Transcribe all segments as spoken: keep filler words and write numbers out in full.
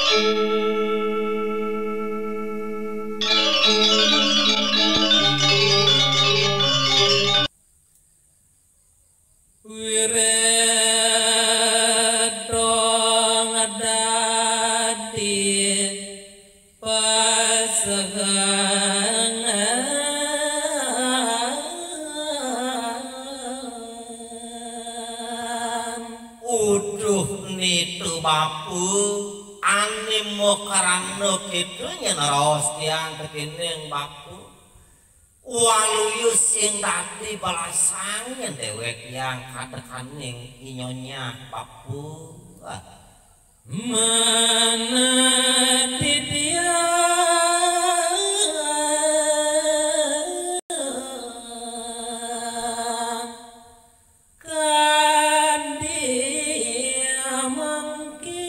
Wirédong dadi pasegangan. Uduh nitu bapu, ané makarana kéto nyén raos tiang tekéning bapu. Waluya sing dadi balasang nyén déwék tiang kadekaning I Nyonyah bapu. Ah. Mana titiang kadi mangkin.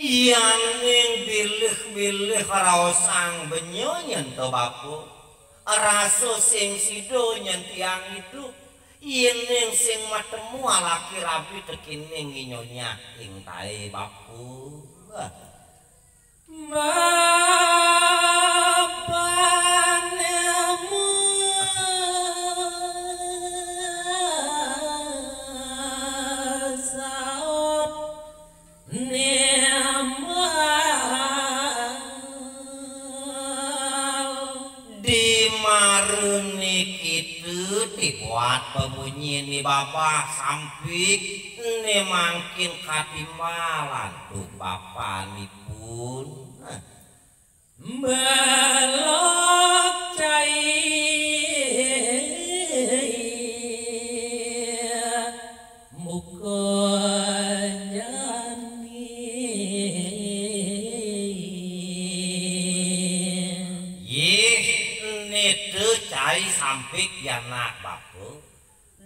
Yaning bilih-bilih raosang benya nyén to bapu. Rasa sing sida nyén tiang idup. Yéning sing matemu alaki rabi tekéning I Nyonyah ing taé bapu. Bapané masaut nimbal. Di maruni kitu dibuat pamunyiné babah sampik, né mangkin katimbalan tu bapanipun. Belog cai muka jani. Yih, nitu cai sampik pianak bapu.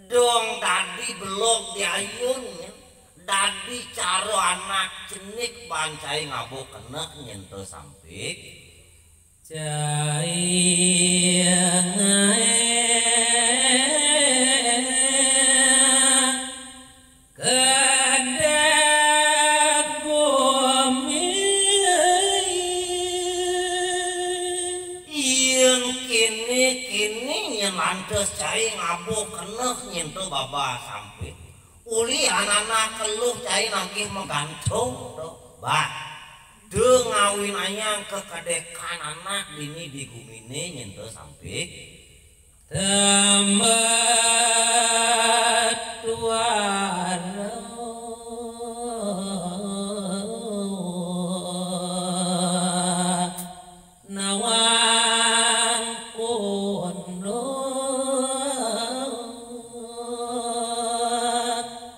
Dong dadi belog di ayun, nyén. Dadi cara anak cenik ban cai ngaba keneh nyén to sampik. Cai ngaé kedék gumi. Yén kéné-kéné nyén lantas cai ngaba keneh nyén to babah sampik. Uli anak-anak keluh cai nagih magantung to. Bah, da ngawinayang kakedékan anak dini di guminé nyén to sampik. Tembetuara nawang kondok.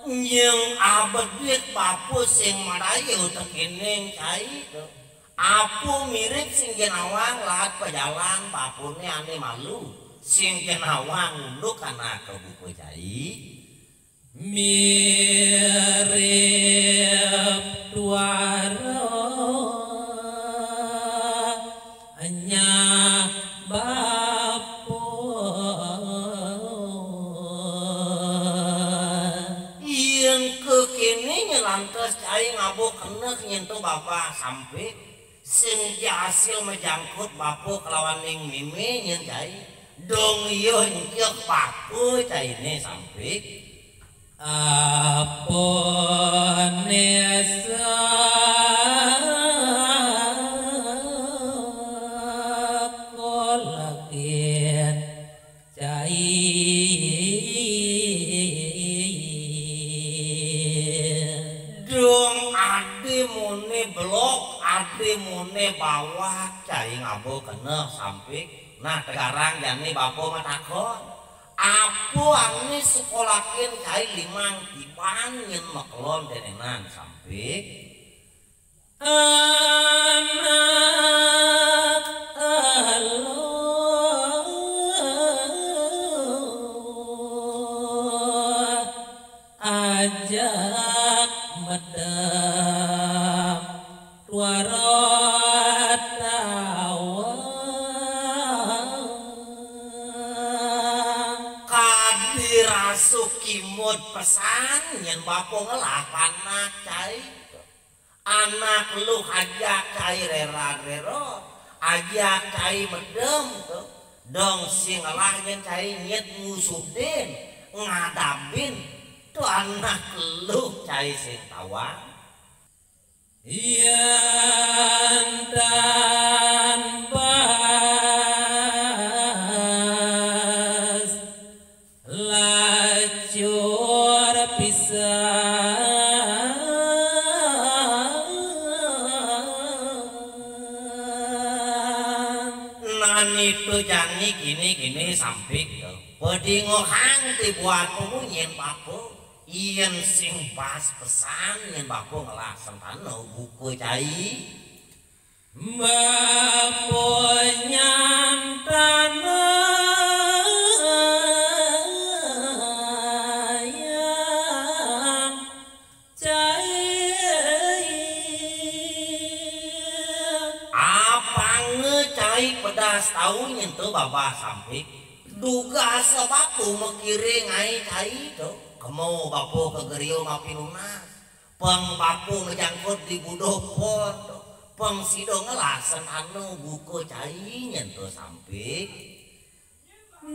Nyén abedik bapu sing madaya tekéning cai to. Apu mirip sing ja nawang laat pajalan, bapuné ané malu. Sing ja nawang unduk anak ka buka cai. Mirip tuara nyah bapu. Yén kéné nyén lantas cai ngaba keneh nyén to babah sampik. Sing ja asil majangkut bapu kalawaning mémé nyén cai. Dong iya encek bapu cainé sampik. Apané sakola gén cai. Dong adi muné belog, adi muné bawak, cai ngaba keneh sampik. Nah, tegarang jani bapu matakon. Apa ané sakolahin cai limang tiban nyén makelon denénan sampik. Anak eluh ajak medem tuara tawang. Kadi rasa kimud Pesan nyen bapa ngelah panak cai. Anak luh ajak cai reran-reron, ajak cai medem to. Dong sing ngelah nyen cai nyet ngusuhdin, ngadabin. To anak luh cai sing tawang. Yan tan bas lacur pisan. Nani to jani kini-kini sampik to. Padingohang ti buat pemunyin bapa. Yen sing bas pesan yen bapa ngelah sentana buka cai. Bapa nyantana ya cai. Apanga cai pedas tau nyen to babah sampik. Dugas bapa makiring ai cai to. Kema bapa ka geriu mapinunas. Pang bapa ngejangkut di buduh pot, pang sida ngelah sentana buka cai nyen to sampik.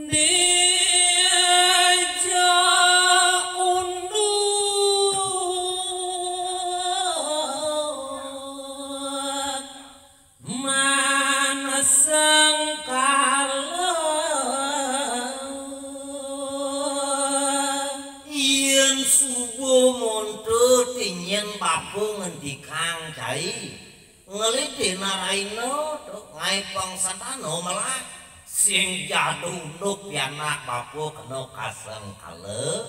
Dija unduk manasangkala. Yen suba monto tinyen bapa ngendikang cai, ngeliti naraina to ngaipang sentana melah, sing jadu unduk pianak bapa kena kasangkala.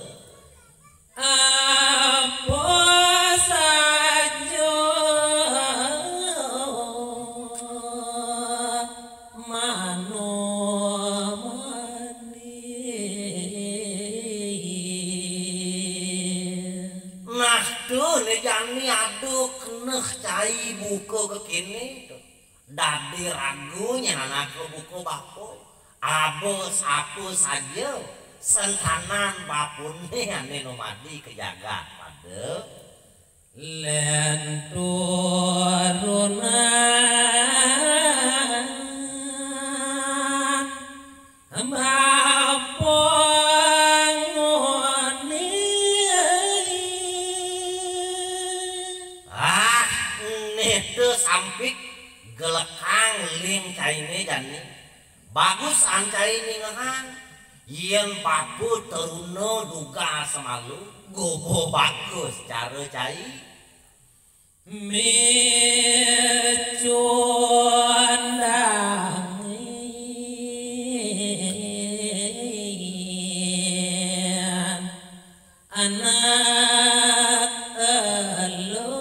Apa saja manumani. Nah, to ne jani ada keneh cai buka kekini to. Dadi ragu nyen anak buka bapa. Abus apa saja sentanan bapune ane numadi ka jagat pada. Len turunan bapa ngoni. Ah, neh to sampik gelekang ling caine jani. Bagus ancai ningehang, yen bapa teruna dugas semalu, gobo bagus cara cai. Micundang anak eluh.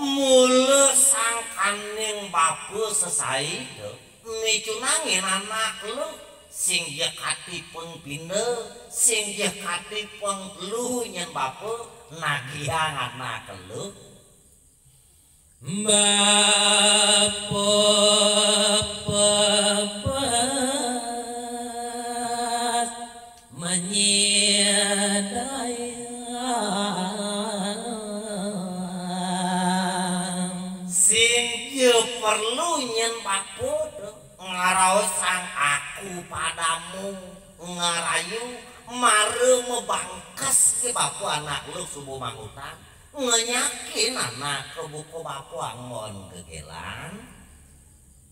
Mula sangkaning bapa sesai to, micunangin anak luh, sing ja kati pengpinda, sing ja kati pengluh nyen bapa nagihan anak luh. Bapa pepes menyidayang. Sing ja perlu nyen bapa to ngaraosang aku padamu ngarayu mara mabangkes ke bapa anak luh suba mangutan. Ngenyakin anak buka bapa anggon gegelan.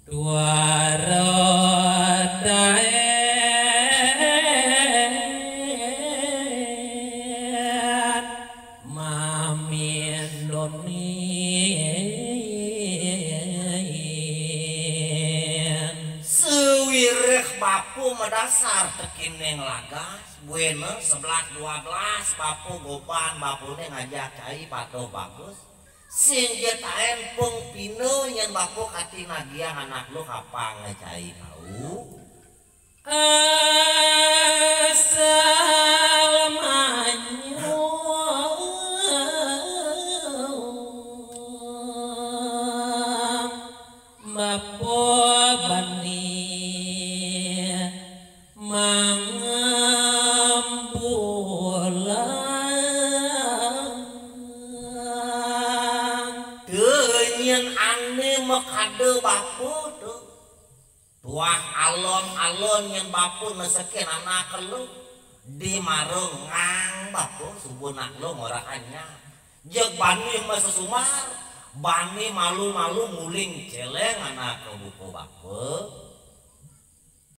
Tuara taen mamin donin. Sewireh bapa madasar tekining lagas. Buena sebelas dua belas bapa goban bapane ngajak cai patuh bagus. Sing ja taen pengpinda nyen bapa kati nagiang anak luh apang cai tau. Asal manyuang bapa bani ma Nyén ané makada bapa to. Tuah alon-alon nyén bapa nesekin anak lu. Di mara ngang bapa suba nak lu ngorahang nyak. Jeg bani masesumar, bani malu-malu nguling céléng anak buka bapa.